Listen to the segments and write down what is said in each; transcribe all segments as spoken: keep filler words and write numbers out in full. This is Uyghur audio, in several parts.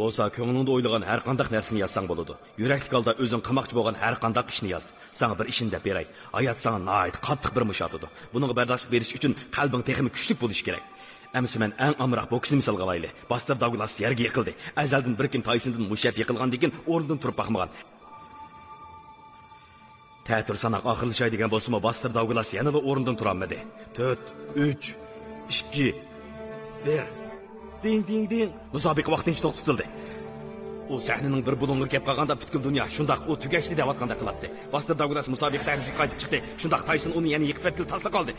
بولسا كۆڭلۈڭدە ئويلىغان ھەر قانداق نەرسىنى يازساڭ بولىدۇ. يۈرەكلىك ھالدا ئۆزۈڭ قىلماقچى بولغان ھەر قانداق ئىشنى ياز. ساڭا بىر ئىشنى دەپ بېرەي. ھايات ساڭا ناھايىتى قاتتىق بىر مۇش ئاتىدۇ. بۇنىڭغا بەرداشلىق بېرىش ئۈچۈن قەلبىڭ تېخىمۇ كۈچلۈك بولۇشى كېرەك. ئەمىسە مەن ئەڭ ئامراق بوكسنى مىسالغا ئالايلى. باستېر داگلاس يەرگە يىقىلدى. ئەزەلدىن بىر كۈن تايسوندىن مۇش يەپ يىقىلغاندىن كېيىن ئورنىدىن تۇرۇپ باقمىغان. تەتۈر ساناق ئاخىرلىشاي دېگەن بولسىمۇ، باستېر داگلاس يەنىلا ئورنىدىن تۇرالمىدى. تۆت، ئۈچ، ئىككى، بىر. دىڭ، دىڭ، دىڭ. مۇسابىقە ۋاقتىنچە توختىتىلدى. ئۇ سەھنىنىڭ بىر بۇلۇڭلىرىغا كەپ قالغاندا پۈتكۈل دۇنيا شۇنداق ئۇ تۈگەشتى دەۋاتقاندەك قىلاتتى. باستېر داگلاس مۇسابىقە سەھنىسىگە قايتىپ چىقتى. شۇنداق تايسون ئۇنى يەنە يىقىتىۋەتكىلى تاسلا قالدى.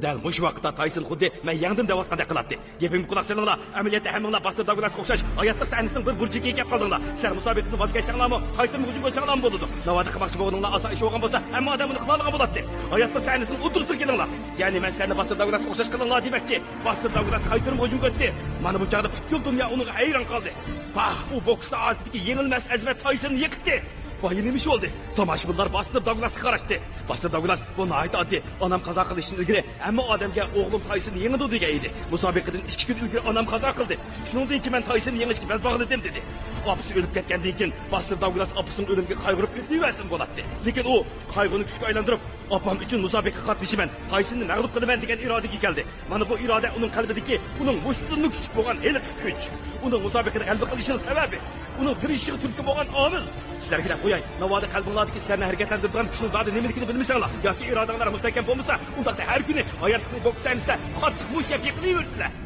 دەل مۇشۇ ۋاقىتتا تايسون خۇددى مەن يەڭدىم دەۋاتقاندەك قىلاتتى. گېپىمگە قۇلاق سېلىڭلار، ئەمەلىيەتتە ھەممىڭلار باستېر داگلاسقا ئوخشاش ھاياتلىق سەھنىسىنىڭ بىر بۇرجىكىگە كەپ قالدىڭلار. سىلەر مۇسابىقىدىن ۋاز كەچسەڭلارمۇ، قايتۇرما ھۇجۇم قىلساڭلارمۇ بولىدۇ. ناۋادا قىلماقچى بولغىنىڭلار ئاسان ئىش بولغان بولسا، ھەممە ئادەم بۇنى قىلالىغان بولاتتى. ھاياتلىق سەھنىسىنىڭ ئوتتۇرىسىغا كېلىڭلار. يەنى مەن سىلەرنى باستېر داگلاسقا ئوخشاش قىلىڭلار دېمەكچى. باستېر داگلاس قايتۇرما ھۇجۇمغا ئۆتتى. مانا بۇ چاغدا پۈتكۈل دۇنيا ئۇنىڭغا ھەيران قالدى. پاھ، ئۇ بوكس ساھەسىدىكى يېڭىلمەس ئەزىمەت تايسوننى يىقىتتى. ۋاي، نېمە ئىش بولدى؟ تاماشىبىنلار باستېر داگلاسقا قاراشتى. باستېر داگلاس، بۇ ناھايىتى ئاددىي. ئانام قازا قىلىشتىن ئىلگىرى ھەممە ئادەمگە ئوغلۇم تايسون يېڭىدۇ دېگەن ئىدى. مۇسابىقىدىن ئىككى كۈن ئىلگىرى ئانام قازا قىلدى. شۇنىڭدىن كېيىن مەن تايسوننى يېڭىشكە بەل باغلىدىم، دېدى. ئاپىسى ئۆلۈپ كەتكەندىن كېيىن باستېر داگلاس ئاپىسىنىڭ ئۆلۈمىگە قايغۇرۇپ ئۆتۈۋەرسىمۇ بولاتتى. لېكىن ئۇ قايغۇنى كۈچكە ئايلاندۇرۇپ، ئاپام ئۈچۈن مۇسابىقىگە قاتنىشىمەن، تايسوننى مەغلۇپ قىلىمەن دېگەن ئىرادىگە كەلدى. مانا بۇ ئىرادە ئۇنىڭ قەلبىدىكى ئۇنىڭ مۇشتىدىنمۇ كۈچلۈك بولغان ھېلىقى كۈچ. ئۇنىڭ مۇسابىقىدە غەلىبە قىلىشىنىڭ سەۋەبى، ئۇنىڭ تىرىشىشىغا تۈرتكە بولغان ئامىل. سىلەرگە دەپ قوياي، ناۋادا قەلبىڭلاردىكى سىلەرنى ھەرىكەتلەندۈرىدىغان كۈچنىڭ زادى نېمىلىكىنى بىلمىسەڭلار ياكى ئىرادەڭلار مۇستەھكەم بولمىسا، ئۇنداقتا ھەر كۈنى ھاياتلىقنى بوكس سەھنىسىدە قاتتىق مۇش يەپ يىقىلىۋېرىسىلەر.